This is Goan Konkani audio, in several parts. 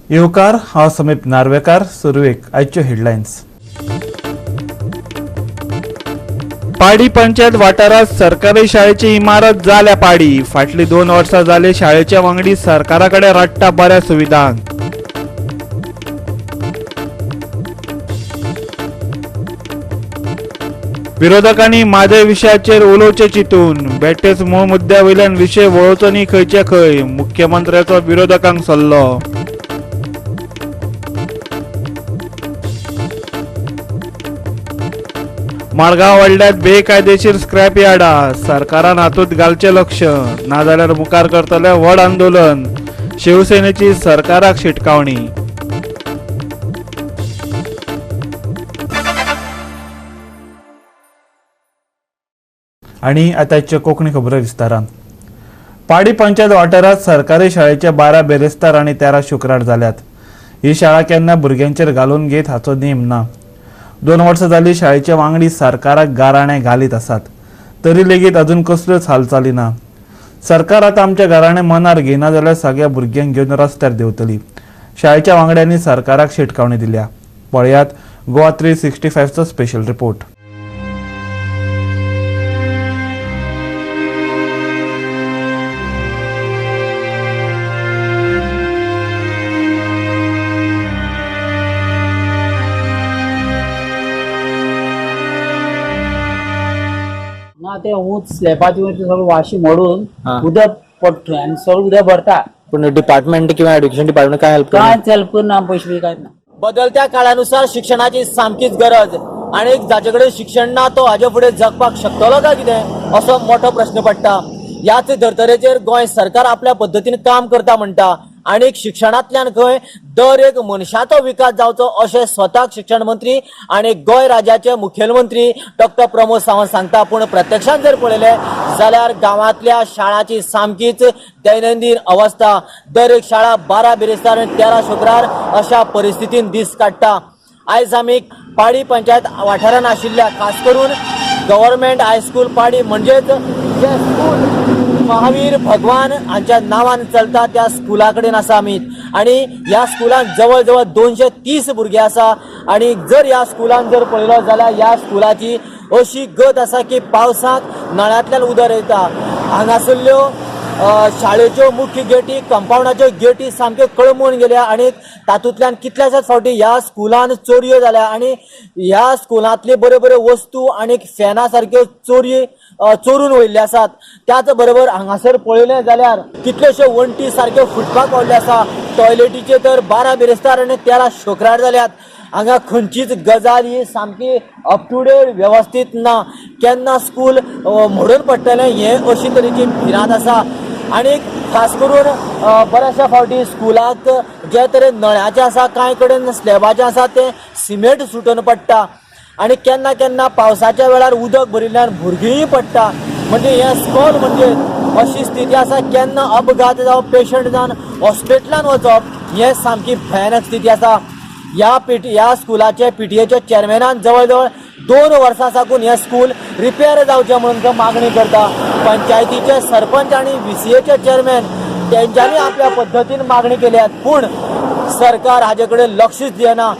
येवकार, हांव समीप नार्वेकार. सुरवेक आयच्यो हेडलायन्स. पाडी पंचायत वाठारात सरकारी शाळेची इमारत जाल्या पाडी. फाटली 2 वर्सां जाली शाळेच्या वांगडी सरकारा कडेन रडटा बऱ्या सुविधांक. विरोधकांनी म्हादय विशयाचेर उलोवचें चिंतून बेठेच मूळ मुद्द्या वयल्यान विशय वळोवचो न्ही खंयचे खंय, मुख्यमंत्र्याचो विरोधकांक सल्लो. मडगांव वाडल्यात बेकायदेशीर स्क्रॅप यार्डा, सरकारान हातूंत घालचें लक्ष, नाजाल्यार मुखार करतले व्हड आंदोलन, शिवसेनेची सरकाराक शिटकावणी. आनी आतांच्यो कोंकणी खबरो विस्तारान. पाडी पंचायत वाठारांत सरकारी शाळेचे 12 बेरेस्तार आनी 13 शुक्रार जाल्यात. ही शाळा केन्ना भुरग्यांचेर घालून घेत हाचो नेम ना. 2 वर्सां जाली शाळेचे वांगडी सरकाराक गाराणें घालीत आसात, तरी लेगीत अजून कसल्योच हालचाली ना. सरकार आतां आमच्या गाराणें मनार घेयना जाल्यार सगळ्या भुरग्यांक घेवन रस्त्यार देंवतली. शाळेच्या वांगड्यांनी सरकाराक शिटकावणी दिल्या. पळयात गोवा 365चो स्पेशल रिपोर्ट. ना ते ऊंच स्लॅबाचे वयर सगळं वाशी मोडून उदक पडटा आनी सगळं उदक भरता. पूण डिपार्टमेंट किंवा एज्युकेशन डिपार्टमेंट काय हेल्प कांयच हेल्प करना, पयशे बी कांयच ना. बदलत्या काळानुसार शिक्षणाची सामकीच गरज आनी जाचे कडेन शिक्षण ना तो हाजे फुडें जगपाक शकतलो काय कितें असो मोठो प्रश्न पडटा. ह्याच धर्तरेचेर गोंय सरकार आपल्या पद्दतीन काम करता म्हणटा आनी शिक्षणांतल्यान खंय दर एक मनशाचो विकास जावचो अशें स्वताक शिक्षण मंत्री आनी गोंय राज्याचे मुखेलमंत्री डॉक्टर प्रमोद सावंत सांगता. पूण प्रत्यक्षांत जर पळयलें जाल्यार गांवांतल्या शाळांची सामकीच दैनंदीन अवस्था. दर एक शाळा 12 बिरेस्तार आनी 13 शुक्रार अशा परिस्थितीन दीस काडटा. आयज आमी पाडी पंचायत वाठारांत आशिल्ल्या खास करून गव्हर्मेंट हायस्कूल पाडी म्हणजेच जे स्कूल महावीर भगवान हांच्या नांवान चलता त्या स्कुला कडेन आसा आमी. आनी ह्या स्कुलान जवळ जवळ 230 भुरगे आसा आनी जर ह्या स्कुलान जर पळयलो जाल्यार ह्या स्कुलाची अशी गत आसा की पावसाक नळ्यांतल्यान उदक येता. हांगासरल्यो शाळेच्यो मुख्य गेटी, कंपाउंडाच्यो गेटी सामक्यो कळमून गेल्या आनी तातूंतल्यान कितल्याशाच फावटी ह्या स्कुलान चोरयो जाल्या आनी ह्या स्कुलांतली बऱ्यो बऱ्यो वस्तू आनी फॅना सारक्यो चोरी चोरून वयल्ले आसात. त्याच बरोबर हांगासर पळयलें जाल्यार कितल्योश्यो वण्टी सारक्यो फुटपाक पावल्ल्यो आसा. टॉयलेटीचे तर 12 बिरेस्तार आनी 13 शुक्रार जाल्यात. हांगा खंयचीच गजाल ही सामकी अप टू डेट वेवस्थीत ना. केन्ना स्कूल मोडून पडटलें हें अशी तरेची भिरांत आसा. आनी खास करून बऱ्याचशा फावटी स्कुलाक जे तरेन नळ्याचें आसा, कांय कडेन स्लॅबाचें आसा, तें सिमेंट सुटून पडटा आनी केन्ना केन्ना पावसाच्या वेळार उदक भरिल्ल्यान भुरगींय पडटा. म्हणजे हें स्कॉल म्हणजे अशी स्थिती आसा, केन्ना अपघात जावं पेशंट जावन हॉस्पिटलान वचप हें सामकी भयानक स्थिती आसा. ह्या स्कुलाचे पीटीएच्या चेअरमॅनान जवळ जवळ 2 वर्सां साकून हें स्कूल रिपेर जावचें म्हणून मागणी करता. पंचायतीचे सरपंच आनी व्हीसीएचे चेअरमॅन तेंच्यांनी आपल्या पद्दतीन मागणी केल्या, पूण सरकार हाजे कडेन लक्षूच दिना.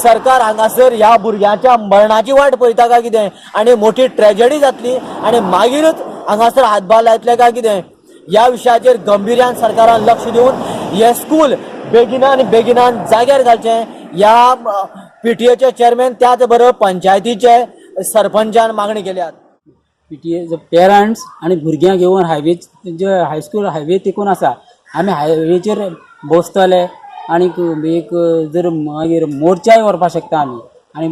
सरकार हांगासर ह्या भुरग्यांच्या मरणाची वाट पळयता काय कितें आनी मोठी ट्रेजडी जातली आनी मागीरूच हांगासर हातभार लायतले काय कितें ह्या विशयाचेर गंभीर्यान सरकारान लक्ष दिवन हें स्कूल बेगिनान बेगिनान जाग्यार घालचें ह्या पीटीएचे चेअरमॅन त्याच बरोबर पंचायतीचे सरपंचान मागणी केल्यात. पीटीए पेरंट्स आनी भुरग्यांक घेवन हायवे जे हायस्कूल हायवे तेकून आसा, आमी हायवेचेर बसतले आनी एक जर मागीर मोर्चाय व्हरपाक शकता आमी आनी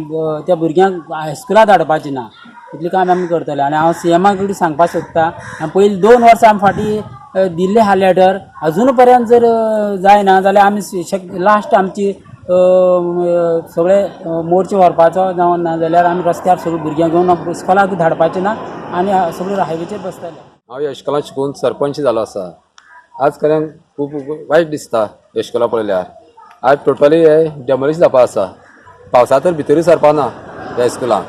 त्या भुरग्यांक हायस्कुलाक धाडपाचें ना इतलें काम आमी करतले. आनी हांव सीएमा कडेन सांगपाक सोदता, आनी पयलीं 2 वर्सां आमी फाटीं दिल्लें आहा लेटर, अजून पर्यंत जर जायना जाल्यार आमी लास्ट आमची सगळे मोर्चे व्हरपाचो जावं ना जाल्यार आमी रस्त्यार सगळे भुरग्यांक घेवन इस्कॉलाक धाडपाचें ना आनी सगळे हायवेचेर बसतले. हांव ह्या इश्कोलान शिकून सरपंच जालो आसा. आज खरें खूब वायट दिसता इश्कोला पळयल्यार. आज टोटली हे डेमोलिश जावपा आसा. पावसा तर भितरूय सरपा ना ह्या इस्कुलान.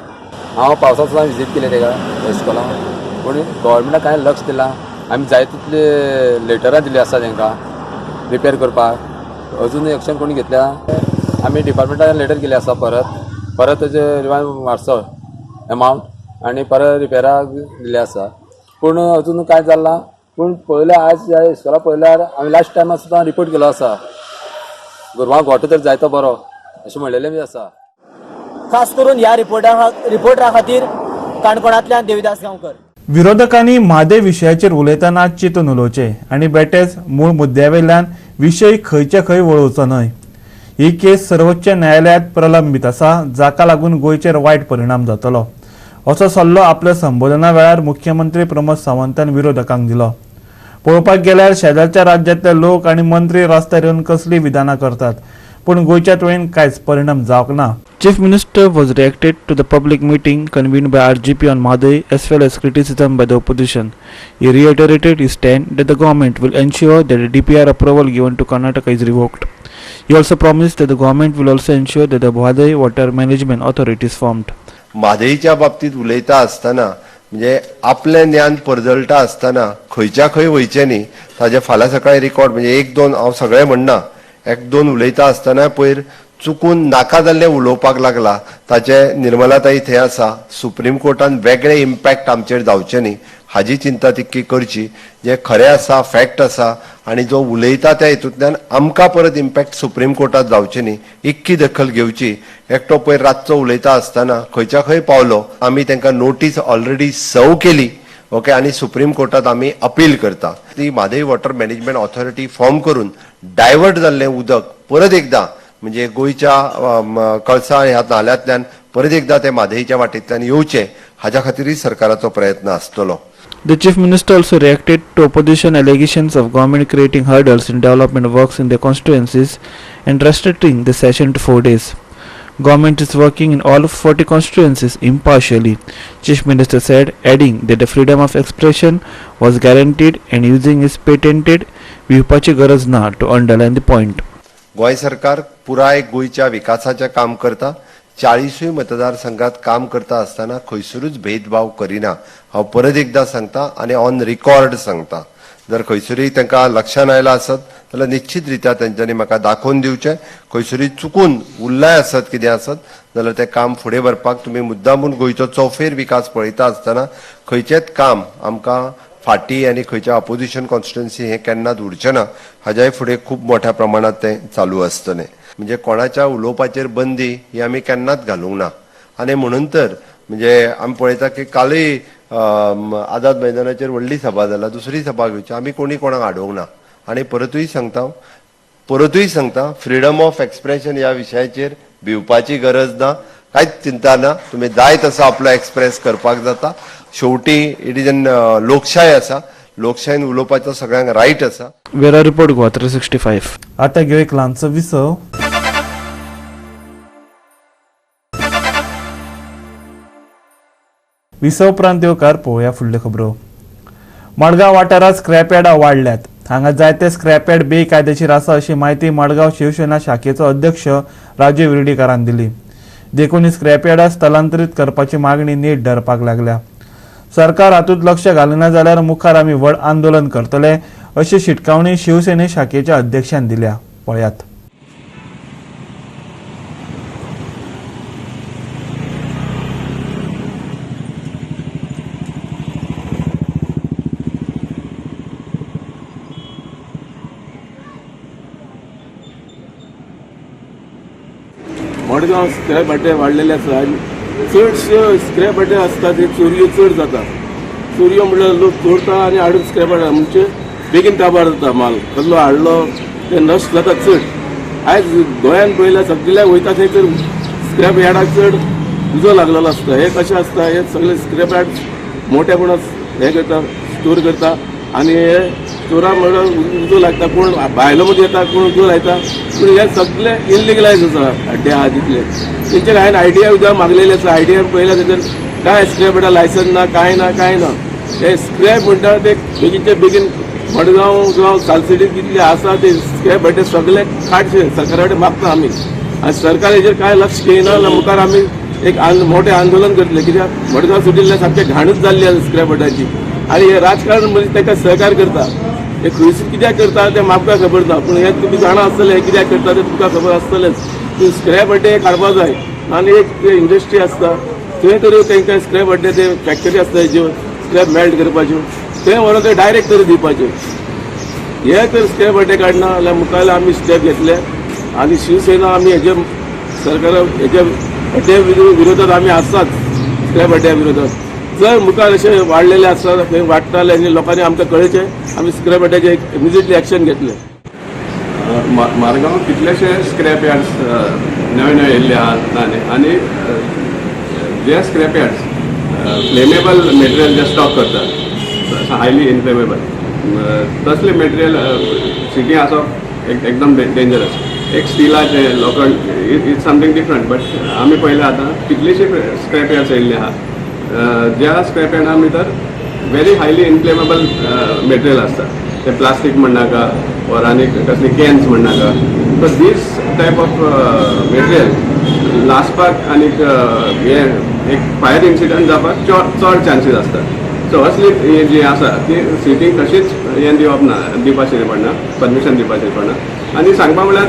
हांव पावसा सुद्दां विजीट केले तेका ह्या इस्कोलान, पूण गव्हर्मेंटान कांय लक्ष दिलां. आमी जाय तितले लेटरां दिल्ली आसा तांकां रिपेर करपाक. अजून एक्शन कोणी घेतल्या. आमी डिपार्टमेंटान लेटर केली आसा, परत परत तेजे रिवायव मारचो एमावंट आनी परत रिपेराक दिल्ले आसा, पूण अजून कांय जालां. पूण पळयल्यार आज ह्या इस्कोला पळयल्यार आमी लास्ट टायमा सुद्दां रिपोर्ट केलो आसा, गोरवां गोठो तर जायतो बरो अशें म्हणलेलें बी आसा. खास करून ह्या रिपोर्टरा खातीर काणकोणांतल्यान देविदास गांवकर. विरोधकांनी म्हादय विशयाचेर उलयतना चिंतून उलोवचें आनी बेटेच मूळ मुद्द्यावेल्यान विशय खंयचे खंय वळोवचो न्हय. ही केस सर्वोच्च न्यायालयांत प्रलंबीत आसा, जाका लागून गोंयचेर वायट परिणाम जातलो असो सल्लो आपल्या संबोधना वेळार मुख्यमंत्री प्रमोद सावंतान विरोधकांक दिलो. पळोवपाक गेल्यार शेजारच्या राज्यांतले लोक आनी मंत्री रस्त्यार येवन कसलीं विधानां करतात, पूण गोंयच्या तुळेन कांयच परिणाम जावंक ना. Chief Minister was reacted to the public meeting convened by RGP on Mhadei as well as criticism by the opposition. He reiterated his stand that the government will ensure that the DPR approval given to Karnataka is revoked. He also promised that the government will also ensure that the Mhadei Water Management Authority is formed. म्हादईच्या बाबतीत उलयता आसतना म्हणजे आपलें ज्ञान परजळटा आसतना खंयच्या खंय वयचें न्ही. ताजें फाल्यां सकाळी रिकॉर्ड म्हणजे एक दोन, हांव सगळें म्हणना, एक दोन उलयता आसतना पयर चुकून नाका जाल्लें उलोवपाक लागला. ताचे निर्मलाताई थंय आसा, सुप्रीम कोर्टान वेगळे इम्पॅक्ट आमचेर जावचे न्ही हाजी चिंता तितकी करची. जें खरें आसा, फॅक्ट आसा आनी जो उलयता त्या हितूंतल्यान आमकां परत इम्पॅक्ट सुप्रीम कोर्टात जावचे न्ही इतकी दखल घेवची. एकटो पयर रातचो उलयता आसतना खंयच्या खंय पावलो. आमी तांकां नोटीस ऑलरेडी सर्व केली, ओके, आनी सुप्रीम कोर्टात आमी अपील करता. ती Mhadei water management authority form करून डायवर्ट जाल्लें उदक परत एकदां म्हणजे गोंयच्या कळसा ह्या नाल्यांतल्यान परत एकदां ते म्हादईच्या वाटेंतल्यान येवचें हाज्या खातीरय सरकाराचो प्रयत्न आसतलो. The Chief Minister also reacted to opposition allegations of government creating hurdles in development works in their constituencies and restricting the session to 4 days. Government is working in all 40 constituencies impartially, Chief Minister said, adding that the freedom of expression was guaranteed and using his patented भिवपाची गरज ना to underline the point. Goa सरकार पुराय गोंयच्या विकासाचें काम करता. 40ूय मतदारसंघात काम करता आसतना खंयसरूच भेदभाव करिना. हांव परत एकदां सांगता आनी ऑन रिकॉर्ड सांगता, जर खंयसरूय तांकां लक्षान आयलां आसत जाल्यार निश्चित रित्या तेंच्यांनी म्हाका दाखोवन दिवचें. खंयसरूय चुकून उरलाय आसत, कितें आसत जाल्यार तें काम फुडें व्हरपाक तुमी मुद्दामून गोंयचो चौफेर विकास पळयता आसतना खंयचेंच काम आमकां फाटी आनी खंयच्या अपोजिशन कॉन्स्टिट्युन्सी हें केन्नाच उरचें ना. हाज्याय फुडें खूब मोठ्या प्रमाणात तें चालू आसतलें. म्हणजे कोणाच्या उलोवपाचेर बंदी ही आमी केन्नाच घालूंक ना आनी म्हणून तर म्हणजे आमी पळयता की कालय आझाद मैदानाचेर व्हडली सभा जाला, दुसरी सभा घेवची, आमी कोणी कोणाक आडोवंक ना. आनी परतूय सांगता, परतूय सांगता, फ्रिडम ऑफ एक्सप्रेशन ह्या विशयाचेर भिवपाची गरज ना, कांयच चिंता ना. तुमी जाय तसो आपलो एक्सप्रेस करपाक जाता. शेवटी it is an लोकशाय आसा, लोकशायेन उलोवपाचो सगळ्यांक रायट आसा. Bureau report, Goa 365. आता घेऊ एक ल्हानसो विसव. विसव उपरांत येवकार पळोवया फुडल्यो खबरो. मडगांव वाठारांत स्क्रॅप यार्डां वाडल्यात. हांगा जायते स्क्रॅप यार्ड बेकायदेशीर आसा अशी म्हायती मडगांव शिवसेना शाखेचो अध्यक्ष राजीव विर्डीकारान दिली. देखून ही स्क्रॅप यार्डां स्थलांतरीत करपाची मागणी नेट धरपाक लागल्या. सरकार हातूंत लक्ष घालिना जाल्यार मुखार आमी व्हड आंदोलन करतले अशी शिटकावणी शिवसेने शाखेच्या अध्यक्षान दिल्या. पळयात. मडगांव स्क्रॅप अड्डे वाडलेले आसा आनी चडशे स्क्रॅप अड्डे आसता ते चोरयो चड जाता. चोरयो म्हणल्यार लोक चोरता आनी हाडून स्क्रॅप अड्डे म्हणजे बेगीन काबार जाता. माल कसलो हाडलो ते नश्ट जाता चड. आयज गोंयान पळयल्यार सगळ्याक वयता थंय स्क्रॅप यार्डाक चड उजो लागलेलो आसता. हे कशें आसता, हे सगळे स्क्रॅप यार्ड मोठेपणान हे करता, स्टोर करता आनी हे स्टोरा म्हणल्यार उजो लागता. कोण भायलो मदीं येता, कोण उजो लायता, पूण हे सगळे इलिगलायज आसा अड्डे आहा तितले. तेंचे हांवें आयडिया उदक मागलेले आसा. आयडिया पळयल्या तेजेर कांय स्क्रॅप यार्डा लायसन्स ना, कांय ना, कांय ना. हे स्क्रॅप म्हणटा ते बेगीनचे बेगीन मडगांव जावं सालसेटी कितले आसा ते स्क्रॅप अड्डे सगळे काडचे सरकारा कडेन मागता आमी. आनी सरकार हेजेर कांय लक्ष घेयना जाल्यार मुखार आमी एक मोठें आंदोलन करतले, कित्याक मडगांव सिटींतल्या सामकें घाणूच जाल्ली आसा स्क्रॅप अड्ड्याची. आनी हे राजकारण म्हणजे ताका सहकार करता. हे खंयसर कित्याक करता तें म्हाका खबर ना, पूण हें तुमी जाणा आसतलें कित्याक करता तें तुमकां खबर आसतलेंच. स्क्रॅप अड्डे काडपा जाय आनी एक इंडस्ट्री आसता थंय तरी तांकां स्क्रॅप अड्डे ते फॅक्टरी आसता ज्यो स्क्रॅप मेल्ट करपाच्यो थंय व्हरोन ते डायरेक्ट तरी दिवपाच्यो. हे तर स्क्रॅप अड्डे काडना जाल्यार मुखार आमी स्टेप घेतले आनी शिवसेना आमी हेजे सरकारा हेजे अड्डे विरोधात आमी आसाच. स्क्रॅप अड्ड्या विरोधात जर मुखार अशें वाडलेले आसा खंय वाडटाले आनी लोकांनी आमकां कळचें आमी स्क्रॅप अड्ड्याचे इमिजिएटली एक्शन घेतले. मारगांव कितलेशे स्क्रॅप यार्ड्स नवे नवे येयल्ले आहात आनी जे स्क्रॅप यार्ड्स फ्लेमेबल मटेरियल जे स्टॉक करतात, हायली इनफ्लेमेबल, तसले मटेरियल सिटी आसप एकदम डेंजरस. एक स्टिलाचें लोखंड it's something different, but आमी पळयलें आतां कितलीशीं स्क्रॅप यार्ड्स येयल्ली आहा ज्या स्क्रॅप यार्डा भितर व्हेरी हायली इनफ्लेमेबल मटेरियल आसता. ते प्लास्टीक म्हणनाका ऑर आनी कसली कॅन्स म्हणनाका, so these type of material लासपाक आनीक हे एक फायर इन्सिडंट जावपाक चड चड चान्सीस आसता. सो असली ही जी आसा ती सिटीक कशीच हें दिवप ना, दिवपाचें पडना, परमिशन दिवपाचें पडना. आनी सांगपा म्हणल्यार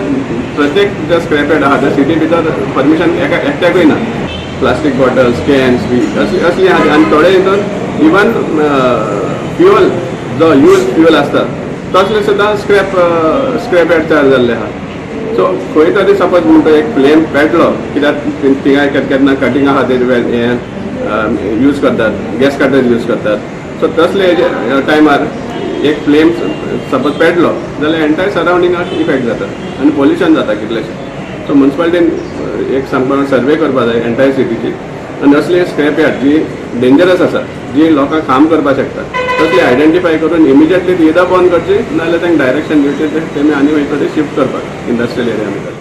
प्रत्येक जे स्क्रॅप यार्ड आहा त्या सिटी भितर परमिशन एका एकट्याकूय ना. प्लास्टीक बॉटल्स, कॅन्स बी असली असली आहा आनी थोडे हितून इवन फ्युअल जो यूज फ्युअल आसता तसले सुद्दां स्क्रॅप यार्ड तयार जाल्ले आहा. सो खंय तरी सपोज म्हणटा एक फ्लेम पेटलो, कित्याक थिंगा केन्ना कटिंगा खातीर हें यूज करतात, गॅस कटर्स यूज करतात. सो तसले टायमार एक फ्लेम सपोज पेटलो जाल्यार एंटायर सरावंडिंगाक इफेक्ट जाता आनी पोल्युशन जाता कितलेशें. सो मुन्सिपालिटीन एक सांगपा सर्वे करपा जाय एंटायर सिटीची आनी असले स्क्रॅप यार्ड जी डेंजरस आसा, जी लोकांक हार्म करपाक शकता, तसली आयडेंटिफाय करून इमिजिएटली ती येदा बंद करची, नाजाल्यार तांकां डायरेक्शन दिवचें तेमी आनी खंय तरी शिफ्ट करपाक इंडस्ट्रियल एरिया भितर.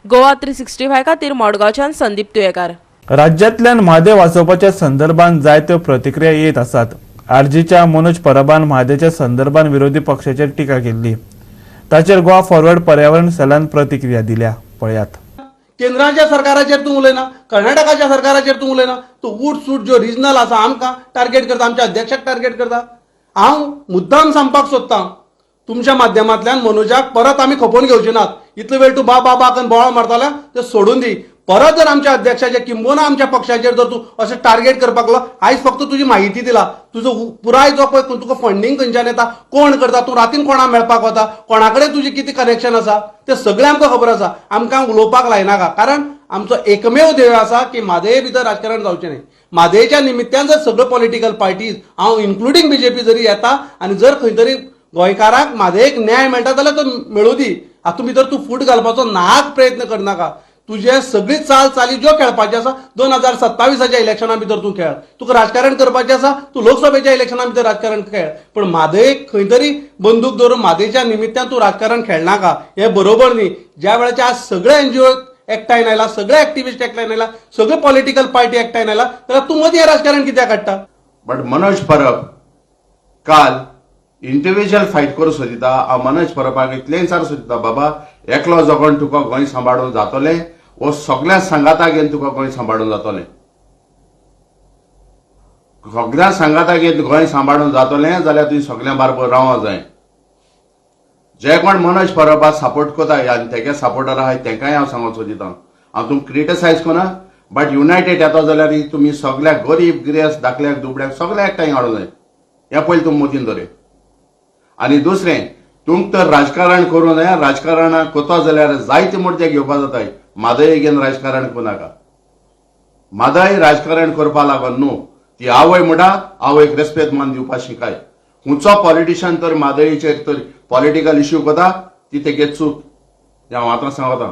गोवा 365 खातीर मडगांवच्यान संदीप तुयेकार. राज्यांतल्यान म्हादय वाचोवपाच्या संदर्भात जायत्यो प्रतिक्रिया येत आसात. आरजीच्या मनोज परबान म्हादयच्या संदर्भात विरोधी पक्षाचेर टिका केल्ली, ताचेर गोवा फॉरवर्ड पर्यावरण सेलान प्रतिक्रिया दिल्या, पळयात. केंद्राच्या सरकाराचेर तूं उलयना, कर्नाटकाच्या सरकाराचेर तूं उलयना. तूं उठ सूट ज्यो रिजनल आसा आमकां टार्गेट करता, आमच्या अध्यक्षाक टार्गेट करता. हांव मुद्दाम सांगपाक सोदतां तुमच्या माध्यमांतल्यान मनोजाक, परत आमी खपोवन घेवचे नात. इतलो वेळ तूं बा बा बा करून बोवाळ मारतालो ते सोडून दी. परत जर आमच्या अध्यक्षाचेर, किंबहुना आमच्या पक्षाचेर जर तूं अशें टार्गेट करपाक लागलो, आयज फक्त तुजी म्हायती दिला. तुजो पुराय जो पळय तुका फंडींग खंयच्यान येता, कोण करता, तूं रातीन कोणा मेळपाक वता, कोणा कडेन तुजें कितें कनेक्शन आसा, तें सगळें आमकां खबर आसा. आमकां उलोवपाक लायनाका, कारण आमचो एकमेव ध्येय आसा की म्हादये भितर राजकारण जावचें न्ही. म्हादयेच्या निमित्यान जर सगळ्यो पॉलिटिकल पार्टीज, हांव इन्क्लुडींग बीजेपी जरी येता आनी जर खंय तरी गोंयकारांक म्हादयेक न्याय मेळटा जाल्यार तो मेळूं दी. हातूंत भितर तूं फूट घालपाचो नाहक प्रयत्न करनाका. तुजे सगळी चाल चाली ज्यो खेळपाच्यो आसा, 2027च्या इलेक्शना भितर तूं खेळ. तुका राजकारण करपाचें आसा, तूं लोकसभेच्या इलेक्शना भितर राजकारण खेळ, पण म्हादयेक खंय तरी बंदूक दवरून म्हादयेच्या निमित्तान तूं राजकारण खेळनाका, हें बरोबर न्ही. ज्या वेळाचेर आज सगळे एनजीओ एकठांय आयला, सगळे एक्टिविस्ट एकठांय आयला, सगळे पॉलिटिकल पार्टी एकठांय आयला, जाल्यार तूं मदीं हें राजकारण कित्याक काडटा? बट मनोज परब काल इंडिव्हिज्युअल फायट करूं सोदिता. हांव मनोज परबाक इतलें विचारूं सोदिता, बाबा, एकलो जगोन तुका गोंय सांबाळूंक जातलें वो सगळ्या सांगाता घेवन तुका गोंय सांबाळूंक जातलें? सगळ्या सांगाता घेवन गोंय सांबाळूंक जातलें जाल्यार तुवें सगळ्यां बारबर रावंक जाय. जे कोण मनोज परबाक सपोर्ट करता आनी तेगे सपोर्टर आहाय, तेंकांय हांव सांगूंक सोदिता, हांव तुमकां क्रिटिसायज करना, बट युनायटेड येता जाल्यार तुमी सगळ्या गरीब गिरेस्त, धाकल्याक दुबळ्याक सगळ्या एकठांय हाडूंक जाय. हें पयलीं तुमी मतीन दवरे. आनी दुसरें, तुमकां तर राजकारण करूं जाय, राजकारणाक करता जाल्यार जायते मुद्दे घेवपा जाताय. म्हादय घेवन राजकारण करूं नाका. म्हादय राजकारण करपा लागून न्हू ती. आवय म्हणटा, आवयक रेस्पेद मान दिवपा शिकाय. खंयचो पॉलिटिशियन तर म्हादयचेर तर पॉलिटिकल इश्यू करता, ती तेगे चूक, हें हांव आतां सांगता.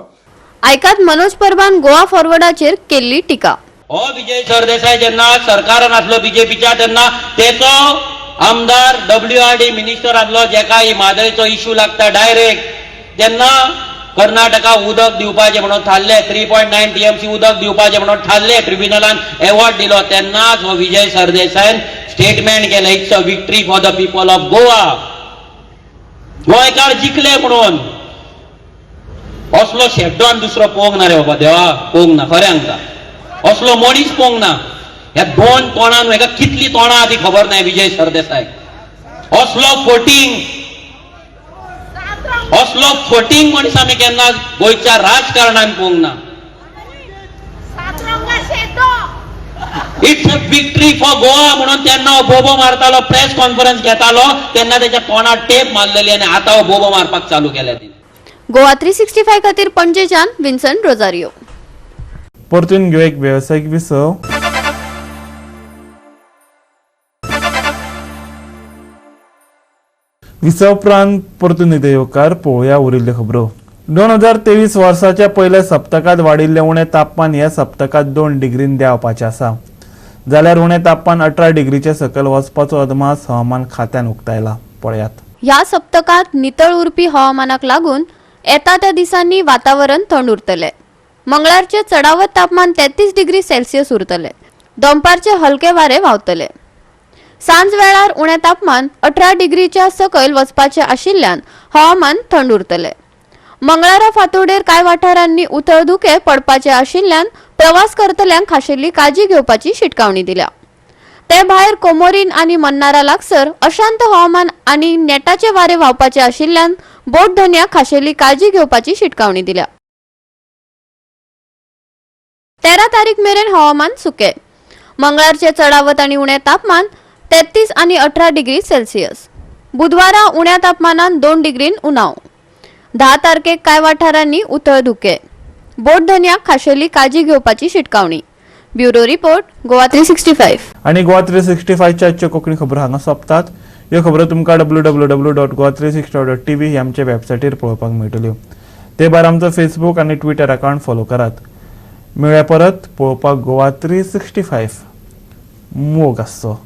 आयकात मनोज परबान गोवा फॉरवर्डाचेर केल्ली टिका. हो विजय सरदेसाय जेन्ना सरकारान आसलो बीजेपीच्या, तेन्ना तेचो आमदार डब्ल्यू आर डी मिनिस्टर आसलो, जेका ही म्हादयचो इश्यू लागता डायरेक्ट. तेन्ना कर्नाटका उदक दिवपाचें म्हणून थारलें, 3.9 टीएमसी उदक दिवपाचें म्हणून थारलें, ट्रिब्युनलान एवॉर्ड दिलो, तेन्नाच हो विजय सरदेसायन स्टेटमेंट केलें, "It's a victory for the people of Goa." गोंयकार जिखले म्हणून. असलो शेड्डो आनी दुसरो पळोवंक ना रे बाबा देवा, पळोवंक ना. खरें सांगता, असलो मनीस पळोवंक ना. ह्या दोन तोंडान हेका कितली तोंडां आहा ती खबर ना विजय सरदेसाय. असलो फटींग. असलो फटींग मनीस आमी केन्ना गोंयच्या राजकारणान पळोवंक ना. It's a victory for Goa म्हणून तेन्ना हो बोबो मारतालो, प्रेस कॉन्फरन्स घेतालो, तेन्ना तेच्या तोंडार टेप मारलेली आनी आतां हो बोबो मारपाक चालू केल्या तिणें. गोवा 365 खातीर पणजेच्यान विन्सन रोजारियो. परतून घेऊ एक वेवसायीक विसव. विसव उपरांत परतून एकदां येवकार. पळोवया उरिल्ल्यो खबरो. 2023 वर्साच्या पयल्या सप्तकांत वाडिल्लें उणें तापमान ह्या सप्तकांत 2 डिग्रीन देंवपाचें आसा, जाल्यार उणें तापमान 18 डिग्रीचे सकयल वचपाचो अदमास हवामान खात्यान उक्तायला. पळयात. ह्या सप्तकांत नितळ उरपी हवामानाक लागून येता त्या दिसांनी वातावरण थंड उरतलें. मंगळारचें चडावत तापमान 33 डिग्री सेल्सियस उरतलें. दनपारचे हलके वारे व्हांवतले. सांज वेळार उणें तापमान 18 डिग्रीच्या सकयल वचपाचें आशिल्ल्यान हवामान थंड उरतलें. मंगळारा फांतोडेर कांय वाठारांनी उथळ धुकें पडपाचें आशिल्ल्यान प्रवास करतल्यांक खाशेली काळजी घेवपाची शिटकावणी दिल्या. ते भायर कोमोरीन आनी मन्नारा लागसर अशांत हवामान आनी नेटाचे वारे व्हांवपाचे आशिल्ल्यान बोट धनयाक खाशेली काळजी घेवपाची शिटकावणी दिल्या. 13 तारीख मेरेन हवामान सुकें. मंगळारचें चडावत आनी उणें तापमान 33 आनी 18 डिग्री सेल्सियस. बुधवारा उण्या तापमानान 2 डिग्रीन उणाव. 10 तारखेक कांय वाठारांनी उथळ धुकें. बोट धनयाक खाशेली काळजी घेवपाची शिटकावणी. Bureau report, Goa 365. आनी गोवा 365च्या आजच्यो कोंकणी खबरो हांगा सोंपतात. ह्यो खबरो तुमकां www.goa365.tv ह्या आमच्या वेबसायटीर पळोवपाक मेळटल्यो. ते भायर आमचो फेसबूक आनी ट्विटर अकावंट फॉलो करात. मेळ्या परत पळोवपाक गोवा 365. मोग आसचो.